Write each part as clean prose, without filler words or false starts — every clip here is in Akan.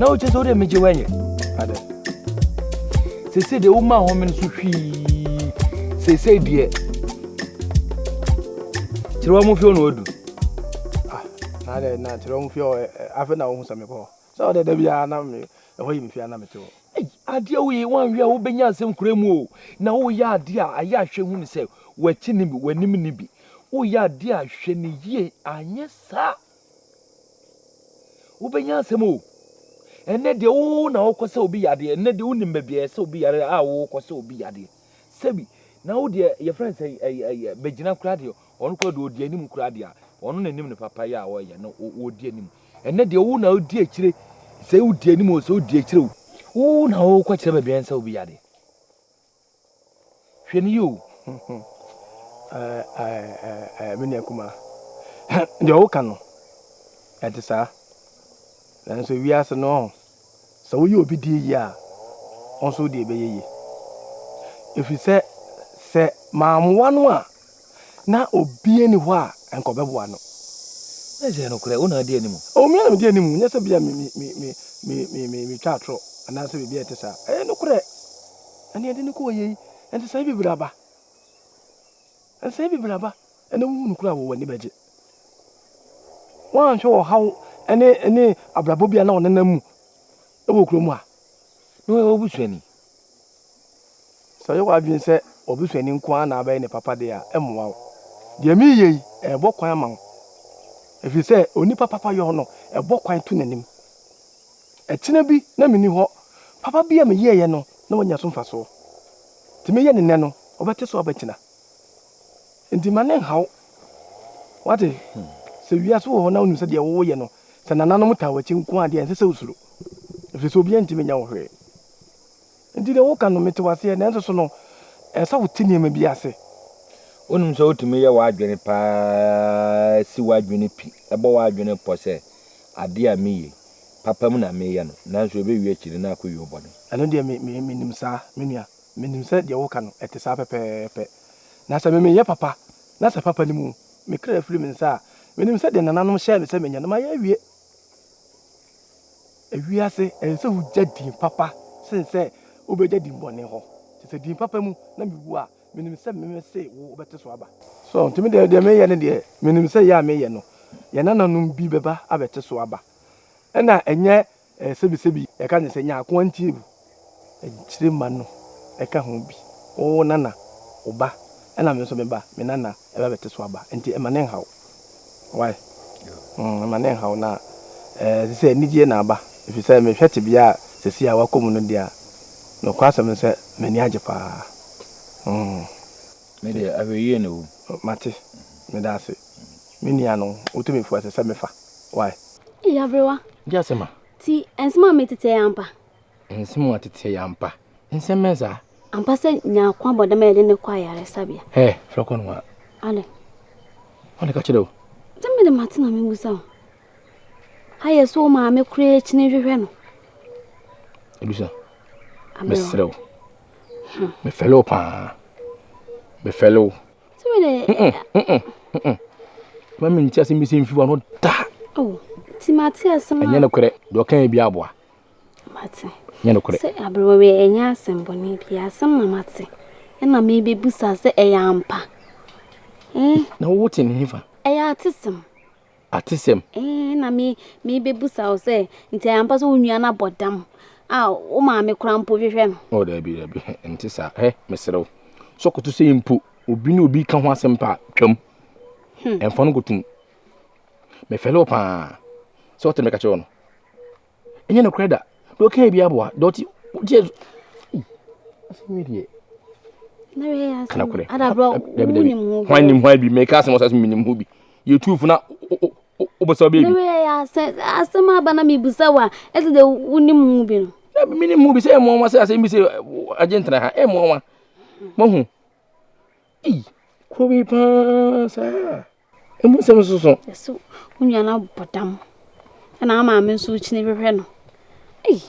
Na wokyɛ sɛ wode megye woanyɛ. Adɛ. Seesei deɛ woma home no so hwii. Seesei deɛ kyerɛ wɔn fie na wadu. Ah, na adɛ na kyerɛ wɔn fie hɔ afei na wohu sɛ mekɔ hɔ. Sɛ ɔdɛ da biara na me ɛhɔ yɛ me fie na mete hɔ. Ei, adeɛ woyɛ woanhwɛ a wobɛnya asɛm kura mu o. Na woyɛ adeɛ a ayɛ ahwɛ hu ne sɛ w'akyi ne bi w'anim ne bi. Woyɛ adeɛ a hwɛ ne yie anyɛ saa. Wobɛnya asɛm o. Ɛnnɛ deɛ wo na wokɔ sɛ obi yadeɛ. Ɛnnɛ deɛ wonim baabi a ɛsɛ obi yare a wokɔ sɛ obi yadeɛ. Sɛbi na wo deɛ yɛfrɛ no sɛ ɛyɛ ɛyɛ bɛgyina koraa deɛ ɔno koraa deɛ ɔdi anim koraa deɛ a ɔno na nim ne papa yɛ a ɔyɛ no ɔdi anim. Ɛnnɛ deɛ wo na wodi akyire sɛ wodi anim o sɛ wodi akyire o wo na wokɔ kyerɛ baabi a ɛsɛ obi yadeɛ. Hwɛ no yie o. Me nua kumaa, deɛ woka no, ɛte saa. Nanso wiase no, ɔho, sɛ woyɛ obi deɛ yie a, wo nso wo deɛ ɛbɛyɛ yie. Ɛfiri sɛ, sɛ mammoa no a, na obiara nni hɔ a nka ɔbɛboa no. Na ɛsɛ nokorɛ, wo na wodi anim. Oh, me na medi anim, nyɛ sɛ bia me, me, me, me, me, me, metwa atorɔ anaasɛ biribi a ɛte saa. Ɛyɛ nokorɛ. Ɛnna yɛde no kɔɔ yei. Nsesaeɛ bebree aba. Nsesaeɛ bebree aba. Ɛnna wohu no koraa wɔ w'ani bɛgye. Woanhwɛ ɔhaw ne ne abrabɔ bi a na ɔnenam mu wɔ kurom ha. Na ɔyɛ w'abusuani. Sɛ ɔyɛ w'adwene sɛ w'abusuani nko ara na abɛyɛ ne papa deɛ a, ɛmmoa wo. Deɛ mereyɛ yi, ɛrebɔ kwan ama wo. Ɛfiri sɛ onipa papayɔ no, ɛbɔ kwan to n'anim. Ɛkyena bi na menni hɔ, papa bi a meyɛeɛ no na wanya so mfasoɔ. Nti meyɛ no nnɛ no, ɔbɛte so abɛkyena. Nti mma no nha wo. Woate? Sɛ wiase wɔ hɔ na wonim sɛ deɛ woreyɛ no, sɛ nananom taa w'akyi nko ara deɛ, ɛnsɛ sɛ wosuro. Ɛfiri sɛ obiara ntumi nyɛ wo hwee. Nti deɛ woka no, mete wo aseɛ, nanso so no, ɛsɛ sɛ wote nneɛma bi ase. Wonim sɛ wotumi yɛ w'adwene pa ara si w'adwene pi, bɔ w'adwene pɔ sɛ, Adeɛ a meyɛ yi, papa mu na meyɛ no, nanso ɛbɛwie akyiri no na akɔwie wo bɔne. Ɛno deɛ me, me, menim saa, me nua. Menim sɛ deɛ woka no, ɛte saa pɛpɛɛpɛ. Na sɛ me meyɛ papa, na sɛ papa no mu, me kra firi me nsa a, menim sɛ deɛ nananom hyɛɛ me sɛ menyɛ no, mayɛ awie. Ewiase, ɛsɛ sɛ wogya din papa sen sɛ wobɛgya din bɔne hɔ. Nti sɛ din papa mu na mewu a, menim sɛ me mese wo wobɛte so aba. So nti me deɛ, deɛ meyɛ no deɛ, menim sɛ yɛ a meyɛ no, yɛn nananom bi bɛba abɛte so aba. Ɛna ɛnyɛ eh, sɛbisɛbi, yɛka ne sɛ nyaako antie bu. Akyire mma no ka ho bi. Wo nana, wo ba, ɛna me nso me ba, me nana ɛba bɛte so aba. Nti ɛma ne nhaw. Wai? Mm, ɛma ne nhaw na eh, ɛsɛ sɛ anigyeɛ na aba. Ɛfiri sɛ mehwɛ tebea a sɛsi a wakɔ mu no deɛ a, nokwasɛm ne sɛ m'ani agye paa. Mm. Me deɛ, ahwɛyie na ɛwɔ mu. Mate. Meda ase. Me nua no, wotu me fo ɛsɛ sɛ mefa. Wai? Ei aberewa. Gye asɛm a. Ti nsɛm a metetɛ yɛ ampa. Nsɛm a teteɛ yɛ ampa. Nsɛm bɛn saa? Ampa sɛ Nyarko abɔ dam a yɛde no kɔ ayaresabea. Hɛ, frɛ kɔ noa. Adɛn? Hwan na ɛka kyerɛ wo? Sɛ mede mate na mebusa wo. Ayɛ sɛ wo maame koraa kyini hwehwɛ no. Ebisa. Mesrɛ wo. Hmm. Mefɛle wo paa. Mefɛle wo. Sɛ mede. Ma mente asɛm bi sɛ mfi w'ano da. Oh, ti mate asɛm a. Ɛnyɛ nokorɛ. Deɛ ɔka yɛ bi aboa. Mate. Nyɛ nokorɛ. Sɛ aberewa wei ɛnyɛ asɛm bɔne bi, asɛm na mate. Ɛna mebɛbusa sɛ ɛyɛ ampa. Eh? Na wo te ne hefa? Ɛyɛ atesɛm. Atesɛm? Eh, na me mebɛbusa wo sɛ nti ɛyɛ ampa sɛ wo nua no abɔ dam a wo maame koraa mpo hwehwɛ no? Oh, daabi, daabi, nte saa. Hɛ, mesrɛ wo. Sɛ ɔkoto sɛ mpo obi ne obi ka ho asɛm pa a, twam. Hmm. Ɛmfa no kɔtum. Mefɛle wo paa. Sɛ wote meka kyerɛ wo no. Ɛnyɛ nokorɛ da. Deɛ ɔka bi aboa. Deɛ ɔte deɛ asɛm yi deɛ. Ka nokorɛ. Dabi dabi. Hwan nim hwan bi? Meka asɛm ɔsɛ menim ho bi. Yɛtu fo na wobɛsɛ wobɛyɛ bi. Asɛm aba na mebusa wo a ɛsɛ dɛ wonim ho bi no. Menim ho bi sɛ ɛmmoa wa sɛ asɛm bi sɛ agye ntena ha ɛmmoa wa. Mahu. Ei, kuro bi paa saa. Emu nsɛm nso so. Ɛso wo nua no abɔ dam. Ɛna wo maame nso kyini hwehwɛ no. Ei.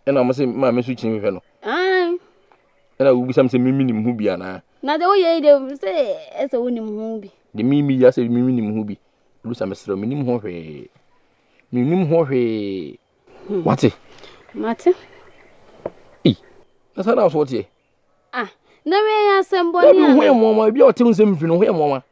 Ɛna wɔn sɛ maame nso kyini hwehwɛ no. Ae. Ɛna wobisa me sɛ mimi nim ho bi anaa. Na deɛ woyɛ yi deɛ sɛ ɛsɛ wonim ho bi. Deɛ mimi yi asɛ mimi nim ho bi. Lusa mesrɛ menim ho hwee. Menim ho hwee. Wate? Mate. Ei, na saa na so woteɛ? Ah, na wei yɛ asɛm bɔne Dabi, ho yɛ mmoawa. Ebi a ɔte wo nsɛm mfiri no, ho yɛ mmoawa.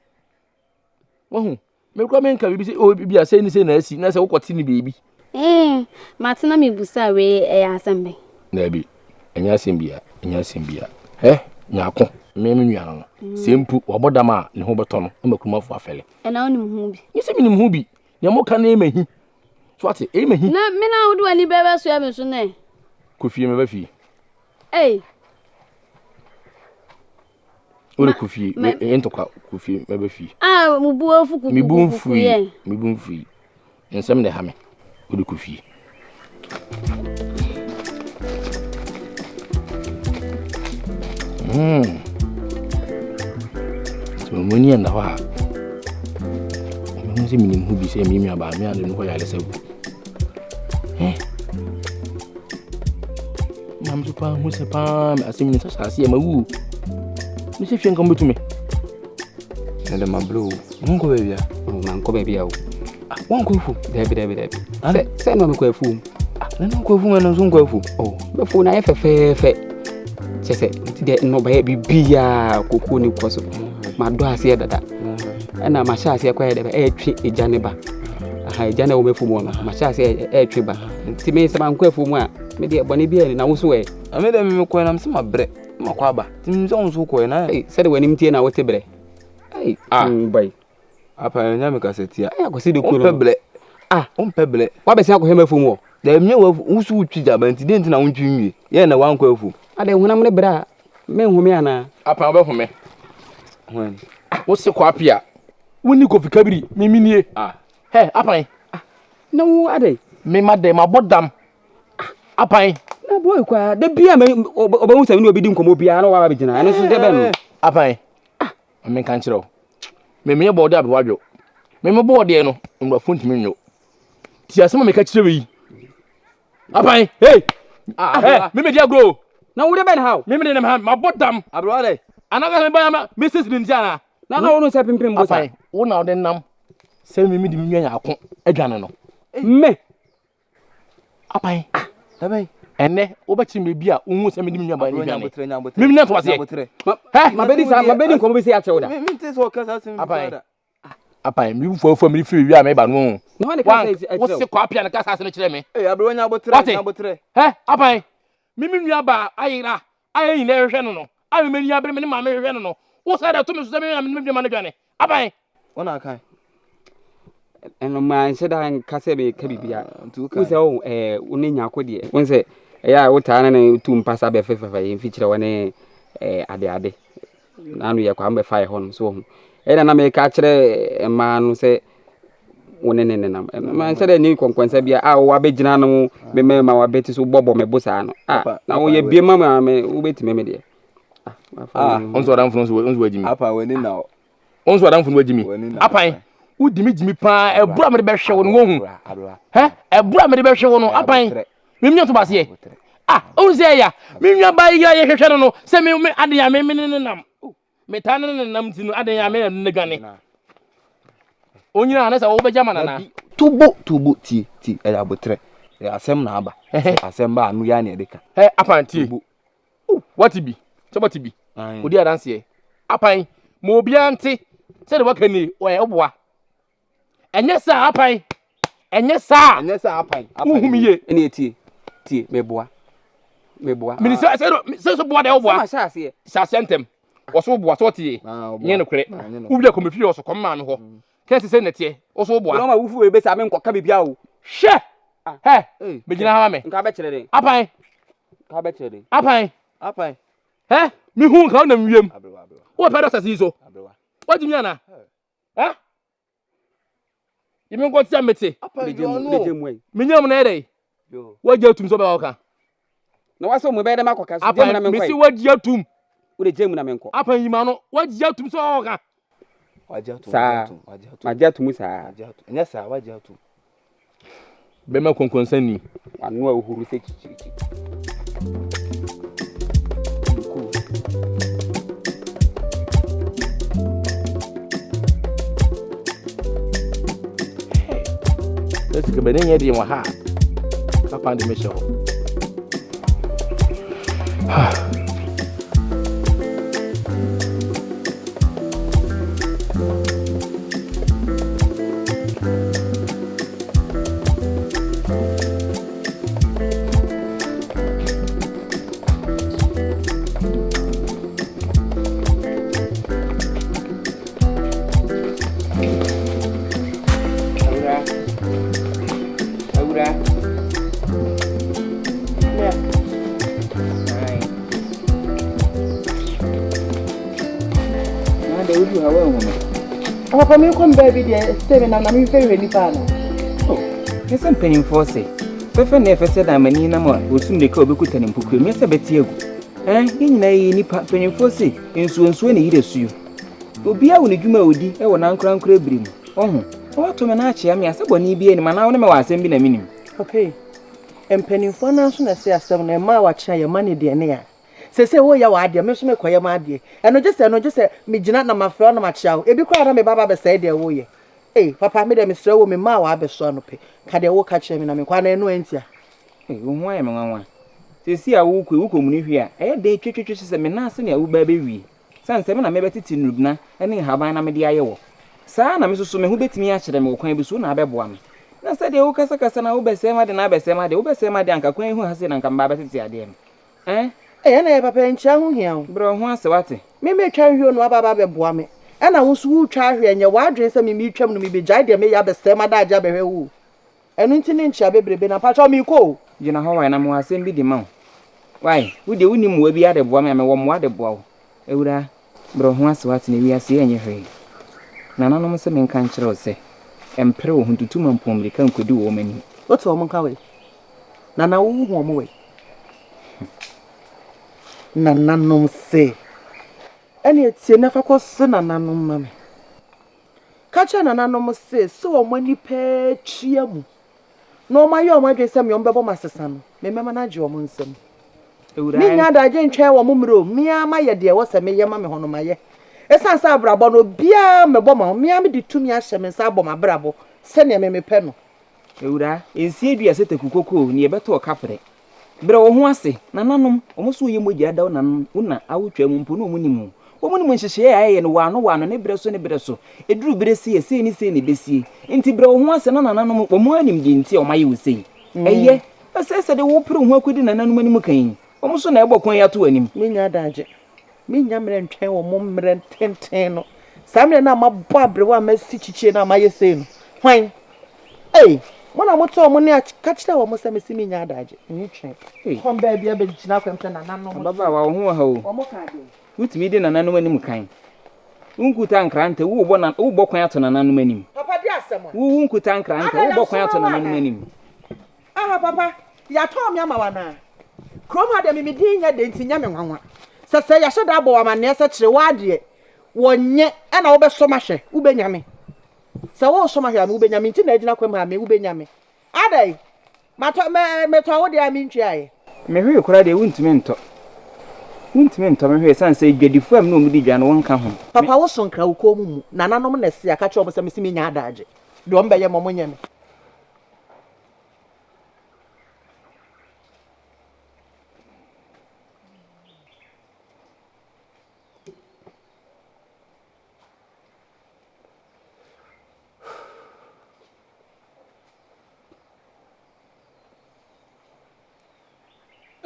Wahu? Me kura menka biribi sɛ, oh, bi a sɛ ne sɛ na asi, na sɛ wokɔte ne baabi. Ee, mate na mebusa wei ɛyɛ asɛm bɛn? Dabi, ɛnyɛ asɛm bia, ɛnyɛ asɛm bia. Hɛ, nyaako, me me nua no no. Mm. Sɛ mpo wabɔ dam a ne ho bɛtɔ no, ama kurumafo afɛle. Ɛna wonim ho bi? Nyɛ sɛ menim ho bi. Nea moka no ɛma hi. So ate, ɛma hi. Na me na wode w'ani bɛbɛsoɛ me so nɛ? Kɔ fie, mɛba fie. Ei. Wode kɔ fie, ɛyɛ ntɔkwa kɔ fie, mɛba fie. Ah, mo bu afu kukukuku Me bu mfui, me bu mfui. Nsɛm na ɛha me. Wode kɔ fie. Hmm. Sɛ mo ani anna hɔ a, mehu sɛ menim ho bi sɛ me nuabaa me ade no kɔ yare sɛ gu. Eh. Nam so paa hu sɛ paa asɛm ne sɛ asase yɛ mawu. Me sɛ fie nka mobɛtumi. Ɛdɛ mabrɛ o. Wonkɔ baabi a? Mankɔ baabi a o. Ah, wonkɔ afuom? Dabi dabi dabi. Sɛ sɛ na mekɔ afuom. Ah, na na nkɔ afuom ɛno nso nkɔ afuom. Oh, mɛfuo no ayɛ fɛfɛɛfɛ. Kyɛ sɛ nti deɛ nnɔbaeɛ biribiara kokuo ne kɔ so. Madɔ aseɛ dada. Ɛna mahyɛ aseɛ kɔ ayɛ dɛ ɛretwe egya ne ba. Aha egya na ɛwɔ m'afuom hɔ no mahyɛ aseɛ ɛretwe ba. Nti me sɛ mankɔ afuom a me deɛ bɔne biara ni na wo so ɛ. Na me deɛ mekɔɛ na mesɛ mabrɛ na makɔ aba. Nti menim sɛ wo nso wokɔɛ na. Sɛdeɛ w'anim tie na wote brɛ. Ei, ah. Boy. Apa nya me kasa tia. Ai akwasi de kuno. Wompɛ blɛ. Ah, wompɛ blɛ. Wabɛsen akɔhwɛ m'afuom hɔ. Da mi wa wo so wotwi gyaba nti den nti na wontwi nwie. Yɛ na wankɔ afuom. Ade honam ne brɛ a menhome anaa? Apa wobɛhome. Hwan? Wo se kɔ apia. Wonni Kofi Kabiri, me minie. Ah. Hɛ, apan. Ah, na wo adɛn? Me ma dɛn, mabɔ dam. Ah, apan. Na boy kwa, da bia me ɔbɛhu sɛ me ne obi di nkɔmmɔ biara na waba bɛgyina. Ɛno nso dɛ bɛn no. Apan. Ah. Ma menka nkyerɛ wo. Me meyɛ bɔɔdeɛ abewa dwo. Me me bɔɔdeɛ no, nwurafo ntumi nwo. Ti asɛm a meka kyerɛ wo yi. Apan, hey! Ah, hey, me medi agorɔ o. Na wo de bɛn ha o? Me mede nam ha, mabɔ dam. Aberewa dɛ. Anaa me ba ma me sisi ne nti anaa? Na na wo no sɛ pimpim bo sa. Apan, wo na wode nam sɛ me mede me nua nyaako adwane no. Me. Apan. Ah, dabɛn. Ɛnɛ wobɛkyerɛ me bi a wohu sɛ mede me nua ba ne dwane. Me menya to aseɛ. Hɛ, mabɛdi saa, mabɛdi nkɔmmɔ bi sɛ akyerɛ wo da. Mente sɛ ɔka saa asɛm bi da. Apan, me fuafua me firi wi a meba no. Na hɔ ne ka sɛ ɛkyerɛ wo. Wose kɔ apia ne ka saa asɛm no kyerɛ me. Ee, aberewa nya abotrɛ, nya abotrɛ. Hɛ, apan, me me nua ba ayera a yɛn nyinaa hwehwɛ no no, a me m'ani abere me ne maame hwehwɛ no no, wo saa da to me so sɛ me na me ne me no dwane. Aban! Wo na akan. Ɛno manhyɛ da nka sɛ meka biribiara. Ah, nti woka. Wo sɛ wo ɛɛ wo ne nyako deɛ. Wo sɛ ɛyɛ a wotaa ne ne tu mpasa bɛfefafa yɛn mfikyerɛ wɔ ne ɛɛ ade ade. N'ano yɛ kwa mbɛfa yɛ hɔ nom so wɔ ho. Ɛna na meka kyerɛ mmaa no sɛ wo ne ne nenam. Ɛno manhyɛ da ni kɔnkɔnsa bia a wo abɛgyina no me mmarima wabɛti so bɔbɔ me bo saa no. Ah, na woyɛ bie ma me wobɛtumi me deɛ. Ah, nso adamfo no nso wagyi mi. Apa w'ani na o. Nso adamfo no wagyi mi. Apan, wodi mi gyi mi paa, ɛbura mi de bɛhwɛ wo no wohu. Hɛ, ɛbura mi de bɛhwɛ wo no, apan. Mi mi to baseɛ. Ah, ohun sɛ ɛya, mi nua ba yi a yɛhwehwɛ no no, sɛ mi mi ade ya mi mi ne ne nam. Mi taa ne ne nam ti no, ade ya mi ne ne dwane. Onyina ne sɛ wobɛgya ma nana. Tobo tobo tie tie ɛyɛ abotrɛ. Ɛyɛ asɛm na aba. Asɛm ba ano yɛ na ɛde ka. Hɛ, apan tie. Wate bi, sɛ wate bi. Odi adanseɛ. Apan, ma obiara nte sɛdeɛ waka nie, ɔyɛ woboa. Ɛnyɛ saa apan, ɛnyɛ saa. Ɛnyɛ saa apan. Wohu me yie. Ɛne tie, tie, meboa. Meboa. Mene sɛ sɛ sɛ so boa deɛ woboa. Sɛ mahyɛ aseɛ. Hyɛ aseɛ ntɛm. Wɔso woboa sɛ wɔte yie. Nyɛ nokorɛ. Wobi akɔ me fie ɔso kɔ me maame hɔ. Kɛ sɛ sɛ nɛteɛ. Wɔso woboa. Wɔn a wofu wei bɛsa me nkɔka biribiara o. Hwɛ! Hɛ! Bɛgyina ha ma me. Nka bɛkyerɛ den. Apan. Nka bɛkyerɛ den. Apan. Apan. Hɛ! Mehu nka wonam wiem. Wopɛ dɔ asase yi so. Wagye mi ana? Hɛ? Yimi nkɔ tia mete. Menya mu na yɛ dɛ. Wagye atum sɛ ɔbɛka ɔka. Na wasɛ mu bɛyɛ dɛ makɔka so. Gye mu na menkɔ. Mesi wagye atum. Wode gye mu na menkɔ. Apan yi ma no wagye atum sɛ ɔka. Saa. Magye atum saa. Ɛnyɛ saa wagye atum. Bɛma konkonsanni. W'ano a wohuru sɛ kyikyirikyi. Sɛ sika bɛne nyɛ deɛ wɔ ha a. Apan de mehyɛ hɔ. Awura. Awura. Yeah. Aye. Na de wodu ha wanhu me. Papa me kɔ mbaa bi deɛ sɛ me nam na me hwehwɛ nipa ana. Oh, ne sɛ mpanyimfoɔ se fɛfɛ na ɛfɛ sɛ dan mani nam a wɔsu mmirika a wɔbɛkuta ne mpokua mu sɛ bɛte agu. Eh, yɛn nyinaa yɛ nipa mpanyimfoɔ se nsuo nsuo na ɛyera suo. Obiara wɔ ne dwuma a ɔdi wɔ n'ankorankoro bere mu. Wahu? Na woato me na akyea me a, sɛ bɔne biara nnim, anaa wo ne me wɔ asɛm bi na mennim? Papa yi, mpanimfoɔ no ara nso na ɛse asɛm no, mmaa a wɔakyea yɛn mma no deɛ ne a. Seesei woreyɛ w'adeɛ, me nso merekɔyɛ m'adeɛ. Ɛno gye sɛ, ɛno gye sɛ megyina na mafrɛ wo na makyea wo. Ebi koraa na meba aba abɛsɛe deɛ woreyɛ. Ei, papa, me deɛ mesrɛ wo o, me mma a wɔabɛso anɔpa yi, ka deɛ woreka kyerɛ me na menkɔ, anaa ɛno antia? Ei, wo ho ayɛ me nwanwa. Seesei a worekɔ yi, wokɔ muni hwee a, ɛyɛ dɛn twetwetwe sɛ me nan ase nea woreba abɛwie? Sane sɛ me na mebɛtete nnubena ne nhaban na mede ayɛ wɔ. Saa ara na me nso so me ho bɛtumi akyerɛ me wɔ kwan bi so, wo na abɛboa me. Na sɛdeɛ wokasakasa na wobɛsɛe m'ade na abɛsɛe m'adeɛ, wobɛsɛe m'adeɛ a anka kwan yi ho ha sei na anka meba abɛtete adeɛ no. Ɛn? Ei, ɛna yɛ papa, nkyia ho hia o. Brɛ wo ho ase, woate? Me metwa nhwɛ o na woaba aba abɛboa me. Ɛna wo nso woretwa ahwɛ, ɛnyɛ w'adwene sɛ me meretwam no mebɛgyae deɛ meyɛ abɛsɛe m'adagyeɛ abɛhwɛ wo o. Ɛno nti ne nkyea bebrebe na mpakyɛw meekɔ o. Gyina hɔ wae na mewɔ asɛm bi de ma wo. Wae, wo deɛ wonni mmoa biara de boa me a, mewɔ mmoa de boa wo. Awuraa, brɛ wo ho ase wate na wiase yi ɛnyɛ hwee. Nananom se menka nkyerɛ wo sɛ, mpere wo ho ntutu mampɔn mmirika nkɔdi wɔn anim. Wote wɔn nka wei? Nana wo wohu wɔn wei? Nananom se, ɛneɛ tie na fa kɔse nananom ma me. Ka kyerɛ nananom se, sɛ wɔn ani pɛɛ tua mu na wɔayɛ wɔn adwene sɛ me wɔbɛbɔ me asesa no, me mɛma no agye wɔn nsam. Mennya adagye ntwɛn wɔn mmerɛ o, me ara mayɛ deɛ ɛwɔ sɛ meyɛ ma me ho no mayɛ. Ɛsiane sɛ abrabɔ no obiara mmɛbɔ ma wo, me ara mede tumi ahyɛ me nsa abɔ m'abrabɔ sɛdeɛ me mepɛ no. Awuraa, nsie dua sɛ taku koko o, nea ɛbɛtɔ ɔkaprɛ. Brɛ wo ho ase, nananom, wɔn so wɔyɛ mogya da wo na wo na awotwaa mu mpo na wɔn nim wo. Wɔn nim nhyehyɛeɛ a yɛyɛ no wɔ ano wɔ ano, ne berɛ so ne berɛ so. Ɛduru berɛ sei a, sei ne sei na ɛbɛsie. Enti brɛ wo ho ase na nananom, wɔn ara nim deɛ nti a wɔayɛ wo sei. Ɛyɛ, ɛsɛ sɛ deɛ wopere wo ho akɔdi nananom anim kan yi, wɔn so na ɛbɔ kwan yi ato w'anim. Mennya adagye. Mennya mmerɛ ntwɛn wɔn mmerɛ tenten no. Saa mmerɛ no a mabɔ aberewa a masi kyikyire no a mayɛ sei no, hwan? Ei, mo na mote wɔn nne a, ka kyerɛ wɔn sɛ mese mennya adagye. Mentwɛn. Kɔm baabi a bɛgyina kwan sɛ nananom. Ababaawa, wo ho wɔ ha o. Wɔn ka adeɛ. Wotumi di nananom anim kan. Wonkuta nkrantɛ, wobɔ na wobɔ kwan ato nananom anim. Papa di asɛm a. Wo wonkuta nkrantɛ, wobɔ kwan ato nananom anim. Aha papa, yɛatɔn me ama wo anaa? Kurom ha deɛ me me din nyɛ dɛ nti nyɛ me nwanwa. Sɛ sɛ yɛahyɛ da abɔ wo amanneɛ sɛ kyere wo adeɛ, wɔnyɛ ɛna wobɛsɔ m'ahwɛ, wobɛnya me. Sɛ woresɔ m'ahwɛ a me wobɛnya me nti na agyina kwam ha a me wobɛnya me. Adɛn? Matɔ, mɛ, metɔn wo deɛ a mentuaeɛ. Me hwee koraa deɛ wontumi ntɔ. Wontumi ntɔ me hwee ɛsiane sɛ dwadifoɔ a me ne wɔn di dwa no wonka ho. Papa wo so nkra wo kɔn mu mmu. Nananom na ɛse a, ka kyerɛ wɔn sɛ mese menya adaagye. Deɛ wɔn bɛyɛ me wɔn nyɛ me.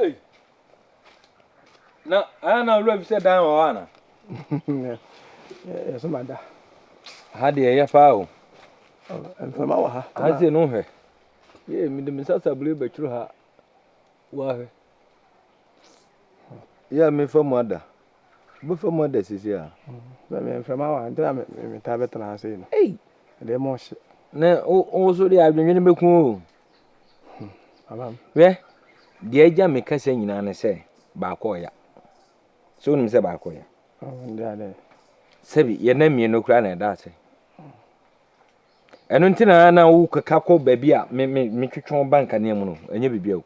Ei. Na ayɛ na owura fi sɛ dan wɔ hɔ ana? Yɛsɛ ma da. Ha deɛ ɛyɛ paa o. Mframa wɔ ha. Ha sei no hwɛ. Yee mede me nsa sabule bɛtwere ha. Wahwɛ. Yɛ mefa mu ada. Wobɛfa mu ada sisi a. Mframa wɔ ha nti na metaa bɛtena ha sei no. Ei. Ɛdeɛ ma ɔhye. Na wo so deɛ adwendwene bɛku o. Hwɛ, deɛ agya me kasa nyinaa ne sɛ baako ɔya. So wonim sɛ baako ɔya? Sɛbi yɛn mmienu koraa na ɛda ase. Ɛno nti na na wokeka kɔ baabi a me me metwetwe wo ba nkanea mu no, ɛnyɛ biribi o.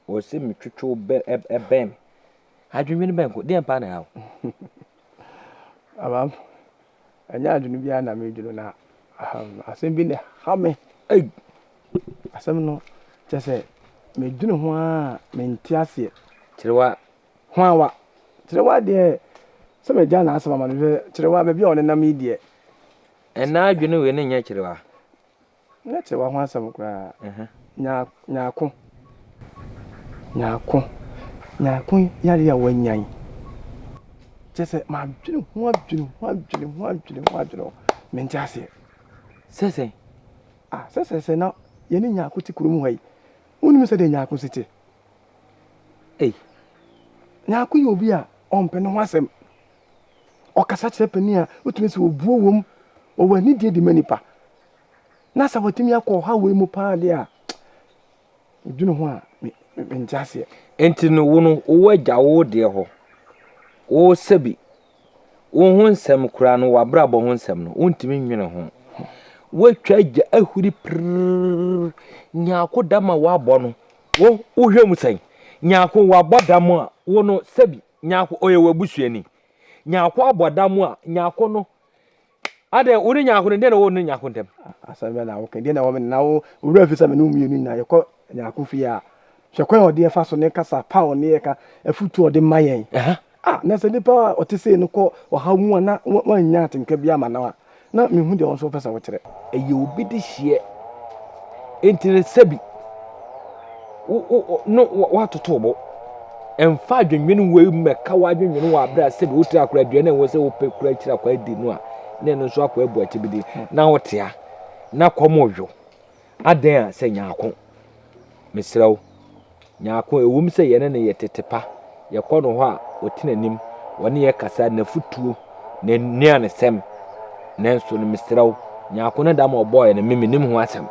Wɔse metwetwe wo bɛ ɛbɛn me. Adwendwene bɛn ko, deɛn paa na ɛha wo? Abam, ɛnyɛ adwene biara na medwene na asɛm bi na ɛha me. Ei! Asɛm no kyɛ sɛ. Medwene ho ara a, mente aseɛ. Kyerewa. Hwanwa. Kyerewa deɛ, sɛ magya n'asɛm ama no hwɛ, Kyerewa, baabi a ɔnenam yi deɛ. Ɛnna adwene wei no nyɛ Kyerewa. Nyɛ Kyerewa ho asɛm koraa. Nya, Nyarko. Nyarko. Nyarko yareɛ a wanya yi. Kyerɛ sɛ, madwene ho adwene ho adwene ho adwene ho adwene ho, mente aseɛ. Sɛ sɛn? Ah, sɛ sɛ sɛ na yɛne Nyarko te kurom ha yi, wonim sɛdeɛ Nyarko si te? Ei. Nyarko yɛ obi a ɔmpɛ ne ho asɛm. Ɔkasa kyerɛ panin a, wotumi sɛ obuo wom, ɔwɔ anidie de ma nipa. Na sɛ watumi akɔ ɔhaw wei mu paa deɛ a, medwene ho a, me, mente aseɛ. Enti no wo no, wowɔ agya wo deɛ hɔ. Wo sɛbi, wo ho nsɛm koraa no, w'abrabɔ ho nsɛm no, wontumi nnwene ho. Woatwa agya ahuri pirrrr, nyaako dam a woabɔ no, wo, wohwɛ mu sɛn? Nyaako wabɔ dam a, wo no, sɛbi, nyaako, ɔyɛ w'abusuani. Nyaako abɔ dam a, nyaako no, Adɛn, wo ne Nyarko no, deɛn na ɛwɔ wo ne Nyarko ntam? Asɛm bɛn na woka? Deɛn na ɛwɔ me ne na wo werɛ afi sɛ me ne wo mmienu nyinaa yɛkɔ Nyarko fie a, hwɛ kwan a ɔde yɛn fa so ne kasa pa a ɔne yɛn ka, afotu a ɔde ma yɛn. Ah, na sɛ nipa a ɔte sei no kɔ ɔhaw mu a na wannya atenka bi ama no a, na menhu deɛ wo nso wopɛ sɛ wokyerɛ. Ɛyɛ obi dehyeɛ, enti no sɛbi wo wo no woatoto wo bo. Mfa adwennwene wei mmɛka w'adwennwene wɔ abere a sɛbi wotiri akora aduane a ɛwɔ sɛ wopɛ kura akyiri akɔ adi no a na ɛno nso akɔ abu akyibidi na wotea na kɔm odwo. Adɛn a sɛ nyaako. Mesrɛ wo, Nyarko, ɛwom sɛ yɛne no yɛ tete pa, yɛkɔ no hɔ a, ɔte n'anim, ɔne yɛ kasa, n'afotuo, n'anuanesɛm, nanso no mesrɛ wo, Nyarko no da ma ɔbɔɔɛ no, me menim ho asɛm.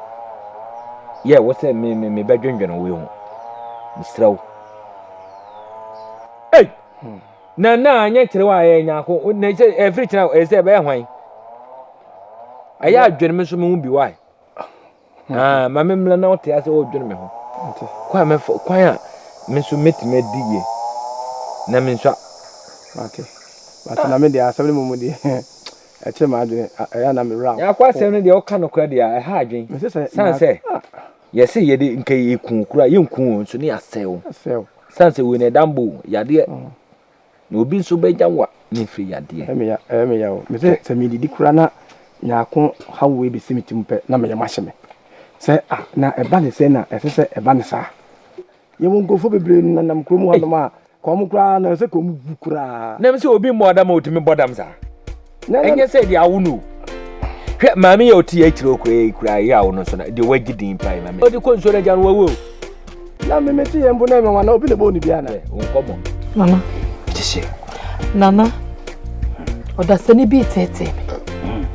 Yɛ wo sɛ me me mebɛdwendwene wei ho. Mesrɛ wo. Ei! Na na anyɛ kyerɛ wo a ɛyɛ Nyarko, na sɛ ɛfiri kyerɛ a ɛyɛ sɛ ɛbɛyɛ hwan? Ɛyɛ adwene me nso me ho bi wae. Ah, ma me mmra na wote ase wodwene me ho. Kwan a mɛfa kwan a me nso mɛtumi adi yie na me nso a. Mate. Mate na me deɛ asɛm no mmom deɛ ɛkyere m'adwene ɛyɛ na me werɛ Nyako asɛm no deɛ woka nokorɛ deɛ ɛha adwene. San sɛ yɛse yɛde nka yɛku kura yɛnku wo nso ne yɛasɛe wo. San sɛ wei na ɛda mbɔ yadeɛ. Na obi nso bɛgya wo a, ne mfiri yadeɛ. Ɛyɛ me ya, ɛyɛ me ya o. Me sɛ, sɛ medidi koraa na nyaako haw wei bɛsi me tirim pɛ, na me yam ahye me. Sɛ ah, na ɛba ne sɛn na ɛsɛ sɛ ɛba ne saa? Yɛwɔ nkurɔfoɔ bebree nenam kurom hanom a, ka wɔn koraa na ɛsɛ ka wɔn wu koraa. Na sɛ obi mmɔ dam a otumi bɔ dam saa. Ɛnyɛ sɛ deɛ awo no o. Hwɛ maame yɛ ɔte akyire okura yi kura yi awo no nso na deɛ wagye din pa yi maame. Ɔde kɔ nsuo no agya no wawu o. Na me mete yɛn mpo na ɛmɛ wana obi na ɛbɔ ne bi ana. Nkɔmɔ. Nana. Ɛte Nana. Ɔdasani bi teetee me.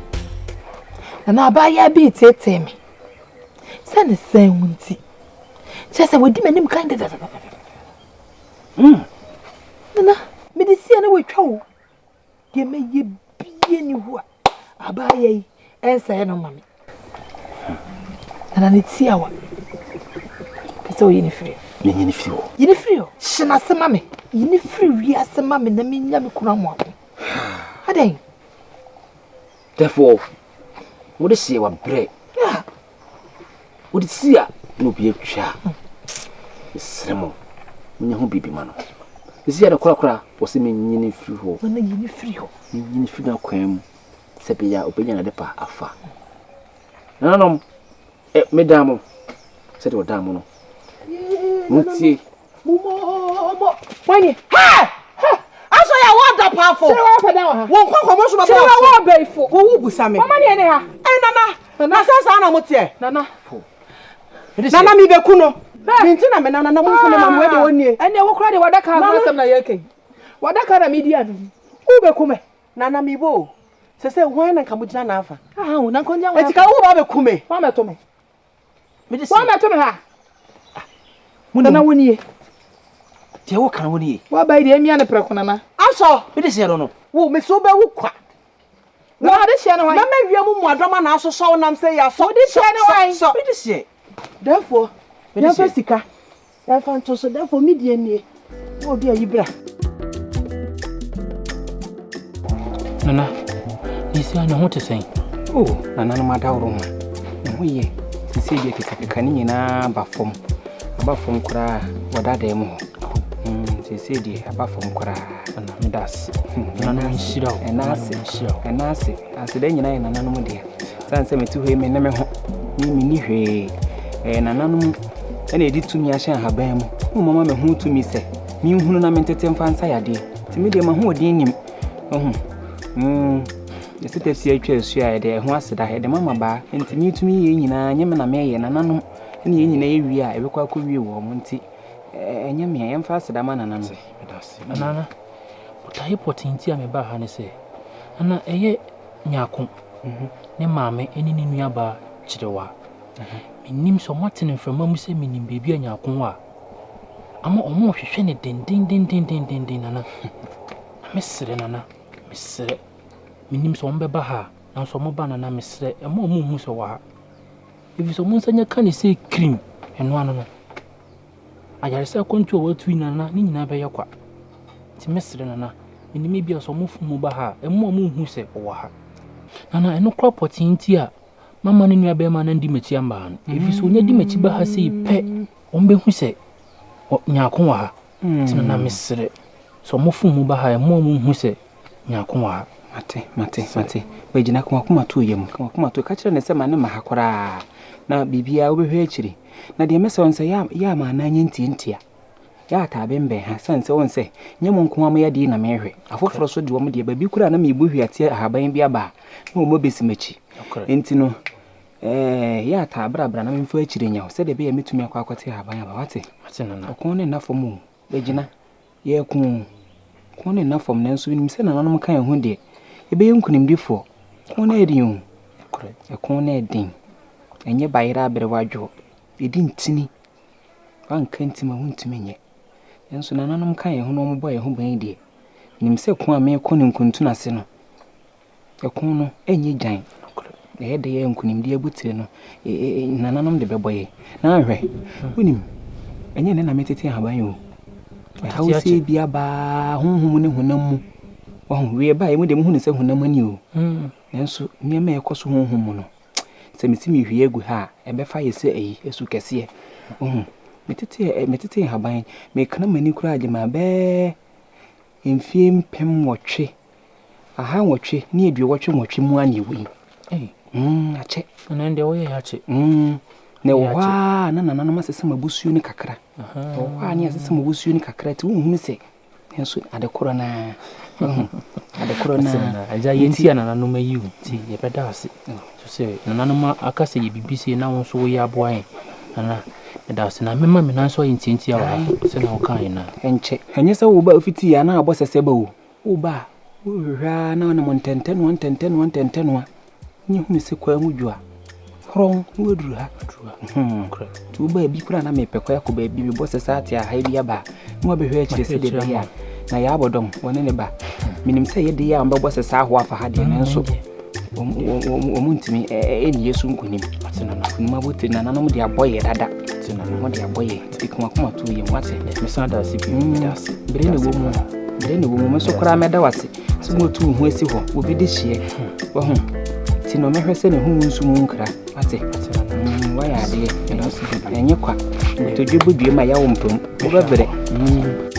Nana abaayewa bi teetee me. Sɛ ne sɛn ho nti. Kyerɛ sɛ wadi m'anim kan dadadada. Nana, mede sia na watwa o. Deɛ mɛyɛ bie ni hɔ a abaayɛ yi ɛnsɛe no ma me. Nana ne ti awa. Pɛ sɛ oyi ne firi. Menyi ne firi hɔ. Yi ne firi hɔ. Hye n'ase ma me. Yi ne firi wiase ma me na menya me kunu amoako. Adɛn? Therefore, wode hyɛ wabrɛ. Wode si a na obi atwa. Mesrɛ mo, monyɛ ho biribi ma no. Sisi a no korakora, wɔ sɛ menyi no mfiri hɔ. Nana yi no firi hɔ. Menyi no firi n'akwan mu sɛ ɛbɛyɛ a ɔbɛnya n'adepa afa. Nananom, ɛ, medaa mo sɛdeɛ ɔdaa mo no. Montie. Wani. Hey! Hey! Aso ya wo da paafo. Kyerɛ wa pɛ dan wɔ ha. Wo nkɔ nkɔmɔ so bɛbɔ. Kyerɛ wa wɔ bɛyifo. Wo wo busa me. Mama ne ne ha. Eh nana. Na sɛ saa na mo teɛ. Nana. Nana mi bɛku no. Me nti na me nana na mo nko ne ma mo de onie. Ɛnna wo kura de wadaka ho asɛm na yɛka yi. Wadaka na me di ano. Wo bɛku me. Nana mi bo. Sɛ sɛ hwan na nka mo gyina n'afa. Ah, wo na nka gyina. Eti ka wo ba bɛku me. Wa mɛto me. Wa mɛto me ha. Nana wo nie. Deɛ wo kan wo nie. Wa ba yi deɛ emia ne prɛko nana. Asɔ. Me de hyɛ no no. Wo me so bɛwu kwa. Wo ade hyɛ no hwan? Mɛma wiem mmoadɔma na asosɔ wo nam sɛ yi asɔ. Wo de hyɛ no hwan? Sɔ. Me de hyɛ. Therefore, yɛmfa sika yɛmfa nto so. Therefore, me deɛ nie. Na obi ayi bra. Nana, ne ne ho te sɛn? Oh, nananom adaworo ma. Ne ho yɛ. Sisi deɛ kekakeka ne nyinaa ba fam. Aba fam koraa wɔ dadaa mu hɔ. Seesei deɛ aba fam koraa. Nana, meda ase. Nananom nhyira wo. Ɛna ase. Ɛna ase. Aseda nyinaa yɛ nananom dea. Sane sɛ mete hɔ yi me ne me ho. Me menni hwee. Ɛyɛ nananom ɛna ɛde tumi ahyɛ ahaban mu. Wo mama me ho tumi sɛ menhunu na mentete mfa nsa yadeɛ. Nti me deɛ m'ahoɔden nim. Wahu? Mm. Yɛsɛ tafsi atwa asu a yɛde ɛho aseda yɛde ma mmabaa. Nti metumi yɛ nyinaa nyɛ me na meyɛ nananom ɛne yɛn nyinaa yɛwie a ɛbɛkɔ akɔwie wɔn mo nti ɛnyɛ me a yɛmfa aseda ma nananom. Medase. Nana, botaeɛ pɔtee nti a mebaa ha ne sɛ, Nana, ɛyɛ Nyarko ne maame ne ne nuabaa Kyerewa. Mennim sɛ wɔate no mframa mu sɛ menim baabi a Nyarko wɔ a, ama wɔrehwehwɛ no dendendendendenden, Nana. Na mesrɛ, Nana, mesrɛ. Menim sɛ wɔbɛba ha a, nanso wɔba Nana, mesrɛ, mma wɔnhu sɛ ɔwɔ ha. Ɛfiri sɛ wɔn nsa nya ka no sɛ kirim, ɛno ano no. Ayaresa akwantu a watu yi Nana, ne nyinaa bɛyɛ kwa. Nti mɛsrɛ Nana, menim ebia sɛ ɔmo fom ba ha a, ɛmma ɔmo nhu sɛ ɔwɔ ha. Nana, ɛno koraa pɔtee nti a mamma ne nua bɛɛma no andi m'akyi amma ha no. Ɛfiri sɛ ɔnya di m'akyi ba ha sei pɛ, ɔmo bɛhu sɛ Nyarko wɔ ha. Nti Nana mesrɛ, sɛ ɔmo fom mu ba ha a, ɛmma ɔmo nhu sɛ Nyarko wɔ ha. Mate, mate, mate. Bɛgyina, ka w'akoma to yam, ka w'akoma to. Ka kyerɛ no sɛ ma no mma ha koraa, na biribiara wobɛhwɛ akyiri. Na deɛ mɛsrɛ wo ne sɛ, yɛ a ma anan nyɛ ntiantia. Yɛ a taa bɛnbɛn ha, sane sɛ wohu sɛ, nyɛ mo nko ara mo yadeɛ yi na merehwɛ. Afoforɔ nso de wɔn deɛ, baabi koraa a na merebu hweateɛ ahaban bi aba a, na wɔn abɛsi m'akyi. Enti no, ɛɛ, yɛ a taa brabra na memfa akyire nyɛ wo, sɛdeɛ ɛbɛyɛ a mɛtumi akɔ akɔte ahaban aba. Woate? Ɔko no nna fam o. Bɛgyina. Yɛreko o. Ko no nna fam, nanso menim sɛ nananom ka yɛn ho deɛ, yɛbɛyɛ nkonimdifoɔ. Ko no yɛ den o. Ɛko no yɛ den. Ɛnyɛ bayerɛ aberewa dwoɔ. Ɛdi ntini. Woanka ntim a, wontumi nyɛ. Nanso nananom ka yɛn ho na wɔbɔ yɛn ho ban yi deɛ, menim sɛ ko a mereko no nkuntunu ase no, ɛko no ɛnyɛ gyan. Ɛyɛ dɛ a nkunimdie abotire no, nananom de bɛbɔ yɛn. Na hwɛ, wonim, ɛnyɛ nnɛ na metete ahaban o. Ɛhaw sɛ bi aba honhom ne honam mu. Wahu, wei ɛbaeɛ mu deɛ mohu no sɛ honam ani o. Nanso nneɛma a ɛkɔ so honhom mu no, Sɛ mesi mehwie agu ha a, ɛbɛfa ayɛ sɛ ayi, asu kɛseɛ. Wohu? Metete, metete nhaban, mekana m'ani koraa gye ma bɛɛ mfie 1800 ahanwɔtwe ne aduɔwɔtwe nwɔtwe mu a na ɛwɔ yi. Mm, akyɛ. Ɛnna ɛndeɛ woyɛ yɛ akyɛ. Mm, na ɛwɔ hɔ a na nananom asesa m'abusuo no kakra. Ɛwɔ hɔ a ne asesa m'abusuo no kakra, nti wonhunu sɛ Nanso ade korɔ no ara, wahu, ade korɔ no ara. Agya, yɛn nti a nananom ayi wo nti, yɛbɛda ase. So sɛ nananom aka sɛ yɛ biribi sei na wo nso woyɛ aboa yɛn. Nana, meda ase na mɛma me nan so ayɛ ntiantia wɔ ha sɛnea wokaeɛ no ara. Ɛnkyɛ. Ɛnyɛ sɛ woba fiti a na abɔ sɛsɛ ba o. Woba a, wohwehwɛ ara na wonam ntɛntɛnoa ntɛntɛnoa ntɛntɛnoa. Nyɛ hunu sɛ kwan mu dwo a, horɔn na waduru ha. Nti wo baabi koraa na mepɛ kwan akɔ baabi mebɔ sɛ saa te aha bi aba a na wabɛhwɛ akyire sɛ deɛ ɛbɛyɛ a na yɛabɔ dɔm wɔne ne ba. Menim sɛ yɛde yɛ a wɔbɛbɔ sɛ saa ahoa afa ha deɛ nanso wɔn ntumi ɛnni yɛ so nkonim. Nkonim abotire nananom de abɔ yɛ dada. Wɔn de abɔ yɛ nti ka wakoma to yɛ mu ate. Mesan da ase bio. Meda ase. Bere na ɛwɔ mu. Bere na ɛwɔ mu. Me nso koraa mɛda wase. Sɛ moatu wo ho asi hɔ, obi de hyeɛ. Wahu? Nti no mɛhwɛ sɛ ne ho nsu mu nkra. Wate? Wayɛ adeɛ. Ɛnyɛ kwa. Kotodwe bɔ dua ma yawo mpam. Wobɛbrɛ.